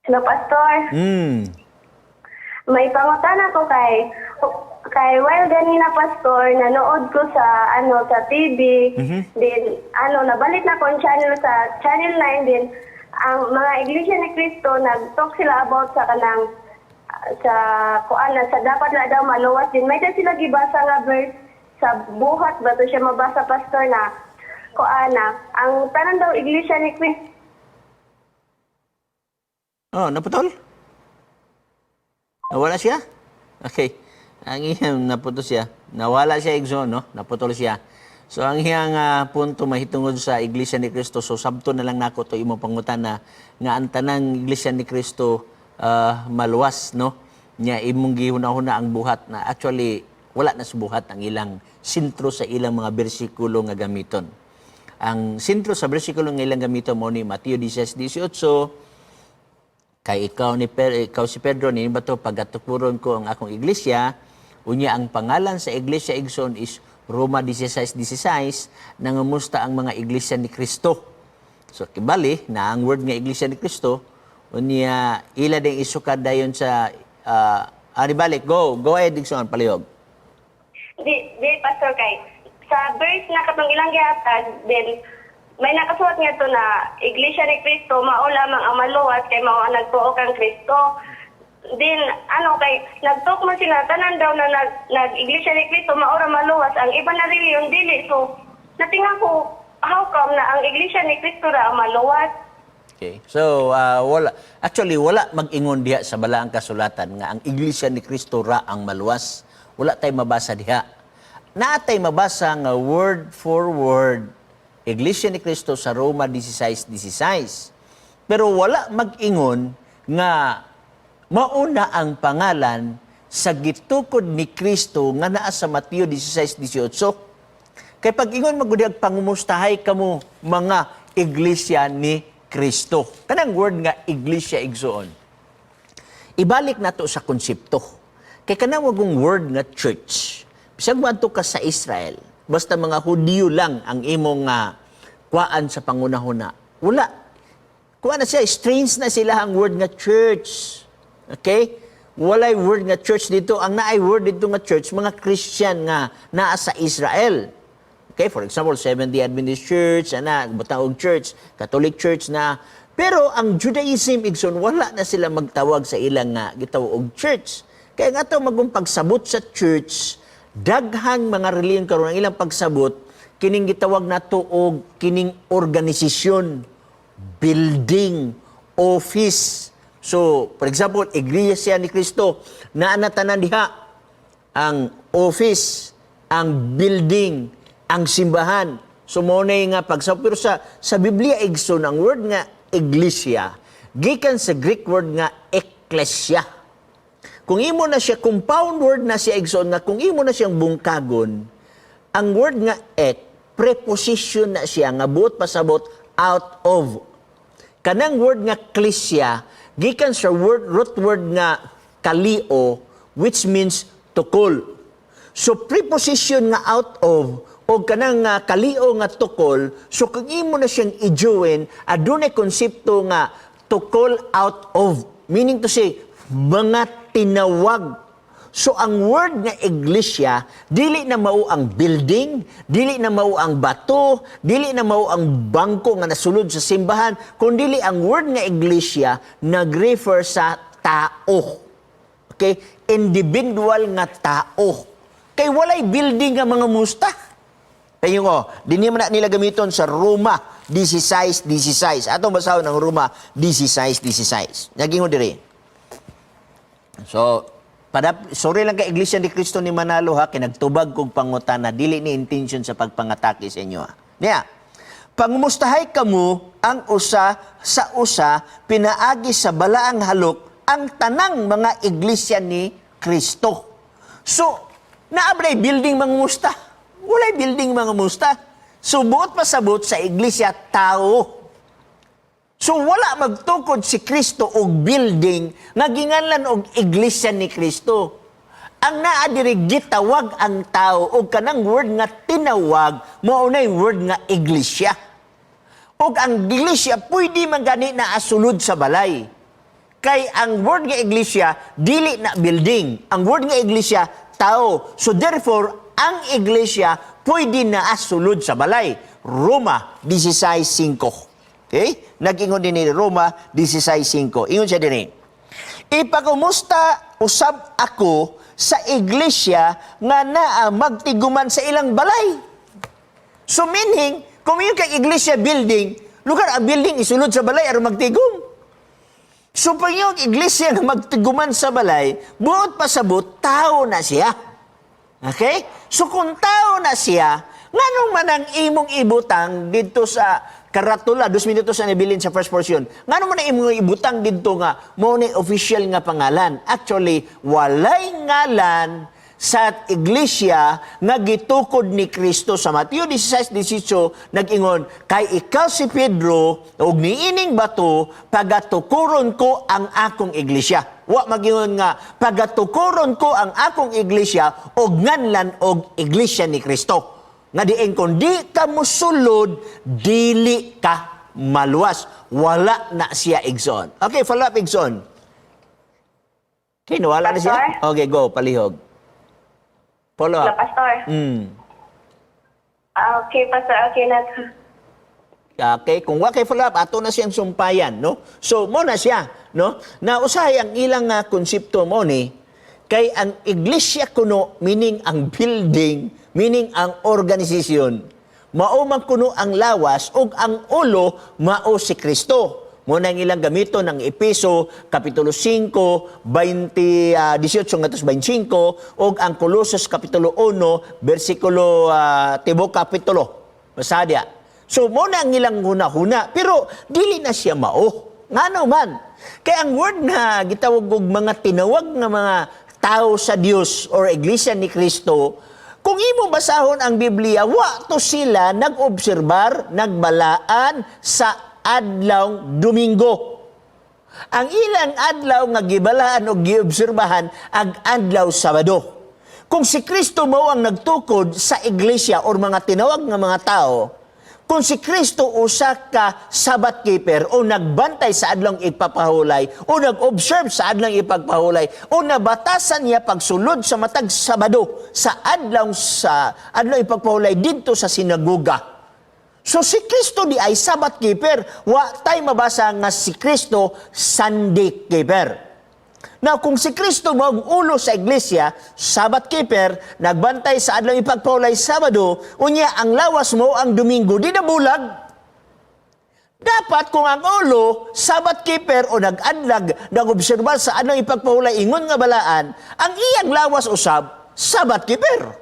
Hello, Pastor. May pangutana ko kay while ganina, Pastor, nanood ko sa ano sa TV, then ano, nabalit na ko ang channel sa Channel 9, din ang mga Iglesia ni Cristo nag-talk sila about sa kanang sa kuan na sa dapat na daw maluwas din. May sila gibasa nga verse sa Buhat ba to siya mabasa, Pastor, na kuan na ang tanan daw Iglesia ni Cristo. Oh, naputol? Nawala siya? Okay. Ang iyang naputol siya. Nawala siya, igsoon, no? Naputol siya. So ang iyang punto mahitungod sa Iglesia ni Cristo. So sabto na lang nako to imong pangutana nga ang tanang Iglesia ni Cristo maluwas, no? Nya imong gihuna-huna ang Buhat na actually wala na sa Buhat ang ilang sentro sa ilang mga bersikulo nga gamiton. Ang sentro sa bersikulo nga ilang gamiton mo ni Mateo 16:18, kay ikaw si Pedro, ni bato pagatukuron ko ang akong iglesia. Unya ang pangalan sa iglesia, igsoon, is Roma 16:16, nangumusta ang mga iglesia ni Kristo. So kibali na ang word nga Iglesia ni Kristo, unya ila ding isukad dayon sa ani balik. Go ahead, igsoon, palihog. Di, Pastor, kay sa verse na katong ilang gihatag, then may nakasulat nga to na Iglesia ni Cristo mao lamang ang maluwas kay mao ang nagtuo kang Kristo. Din ano kay nagtalk man sila tanan daw na nag Iglesia ni Cristo mao ra maluwas, ang iba na reliyon dili. So natinga ko, how come na ang Iglesia ni Cristo ra ang maluwas? Okay. So, wala actually wala mag-ingon diha sa Balaang Kasulatan nga ang Iglesia ni Kristo ra ang maluwas. Wala tay mabasa diha. Naatay mabasa nga word for word Iglesia ni Kristo sa Roma 16:16. Pero wala mag-ingon nga mauna ang pangalan sa gitukod ni Kristo nga naa sa Mateo 16:18. Kay pag ingon magudi ang pangumustahay kamo mga iglesia ni Kristo. Kanang word nga iglesia, igsoon. Ibalik nato sa konsepto. Kay kanang wagong word nga church. Bisag moadto ka sa Israel, basta mga Hudiyo lang ang imong kuaan sa pangunahuna. Wala. Kuha na siya, strange na sila ang word nga church. Okay? Walay word nga church dito. Ang naay word dito nga church, mga Christian nga naa sa Israel. Okay, for example, Seventh-day Adventist Church, ana, butang og church, Catholic Church na. Pero ang Judaism, igsoon, wala na sila magtawag sa ilang nga gitawag og church. Kaya nga to magong pagsabot sa church, daghang mga reliyon karon ang ilang pagsabot kining gitawag nato og kining organisasyon, building, office. So, for example, Iglesia ni Cristo, naa na tanan diha ang office, ang building, ang simbahan. So mo na nga pagsabot, pero sa Biblia, igsoon, ang word nga iglesia gikan sa Greek word nga ekklesia. Kung imo na siya, compound word na siya, igsoon, nga kung imo na siyang bungkagon, ang word nga ek, preposition na siya nga buot pasabot out of. Kanang word nga klesia gikan sa word root word nga kalio, which means to call. So preposition nga out of o kanang kalio nga to call, so kung imo na siyang i-join, adunay konsepto nga to call out of, meaning to say mga tinawag. So ang word nga iglesia, dili na mao ang building, dili na mao ang bato, dili na mao ang bangko nga nasulod sa simbahan, kundi ang word nga iglesia nag-refer sa tao. Okay? Individual nga tao. Kay walay building nga mga musta. Kayo ko, dinhi man na nila gamiton sa Roma 16:16. Atong basahon ang Roma 16:16. Nagingon diri. So, sorry lang kay Iglesia ni Cristo ni Manalo ha, kay nagtubag kog pangutana, dili ni intention sa pagpangatake sa inyo ha. Niya, pangumustahay kamo ang usa sa usa pinaagi sa balaang halok ang tanang mga iglesia ni Kristo. So, naa bay building mangumusta? Walay building mangumusta. So, buot pasabot sa iglesia, tao. So wala magtukod si Kristo og building nga ginganlan og Iglesia ni Kristo. Ang naa diri, gitawag ang tao, og kanang word nga tinawag mao nay word nga iglesia. Og ang iglesia pwede man gani na asulod sa balay. Kay ang word nga iglesia dili na building. Ang word nga iglesia, tao. So therefore, ang iglesia pwede na sulod sa balay. Roma 16:5. Okay? Nag-ingon din ni Roma 16:5. Ingon siya dinhi. Ipakumusta usab ako sa iglesia nga naa magtiguman sa ilang balay. So meaning, kung yung kay iglesia building, lugar ang building isulod sa balay aron magtigom. So pag yung iglesia nga magtiguman sa balay, buot pasabot, tao na siya. Okay? So kung tao na siya, nganong man ang imong ibutang dito sa karatula, 2 minutos na nabilin sa first portion, nganong man ang imong ibutang dito nga mao ni official nga pangalan? Actually, walay ngalan sa iglesia nga gitukod ni Kristo. Sa Mateo 16:18, nag-ingon, "Kay ikaw si Pedro, ug niining bato pagatukuron ko ang akong iglesia." Wa magingon nga pagatukuron ko ang akong iglesia og nganlan og Iglesia ni Kristo. Nga diin kung di ka musulod, dili ka maluwas. Wala na siya, igsoon. Okay, follow up, igsoon. Okay, nawala na siya? Pastor? Okay, go, palihog. Follow Hello, up. Pastor. Ah, okay, Pastor. Okay na to. Okay, kung wa kay follow up, ato na siyang sumpayan, no? So, mo na siya, no? Na usahay ang ilang nga konsepto mo ni kay ang iglesia kuno, meaning ang building, meaning ang organisasyon. Mao man kuno ang lawas ug ang ulo mao si Kristo. Mo na ang ilang gamiton ng Epeso kapitulo 5, 20, 18 ngadto 25 ug ang Colossus kapitulo 1 bersikulo tibok kapitulo. Basta. So mo na ang ilang huna-huna, pero dili na siya mao. Ngano man? Kay ang word na gitawag og mga tinawag nga mga tao sa Dios or Iglesia ni Kristo, kung imo basahon ang Biblia, wa to sila nag-obserbar, nagbalaan sa adlaw Domingo. Ang ilang adlaw nga gibalaan o giobserbahan ang adlaw Sabado. Kung si Kristo mao ang nagtukod sa iglesia or mga tinawag nga mga tao, kung si Kristo usa ka Sabbath keeper o nagbantay sa adlong ipapahulay o nag-observe sa adlong ipagpahulay o nabatasan niya pagsulod sa matag Sabado sa adlong ipagpahulay didto sa sinagoga. So si Kristo di ay Sabbath keeper. Wa tay mabasa nga si Kristo Sunday keeper. Now, kung si Kristo mao ang ulo sa iglesia, Sabbath keeper, nagbantay sa adlaw ipagpahulay Sabado, unya ang lawas mo ang Domingo, di na bulag. Dapat kung ang ulo, Sabbath keeper o nag-adlag, nag-obserba sa adlaw ipagpahulay ingon nga balaan, ang iyang lawas usab, Sabbath keeper.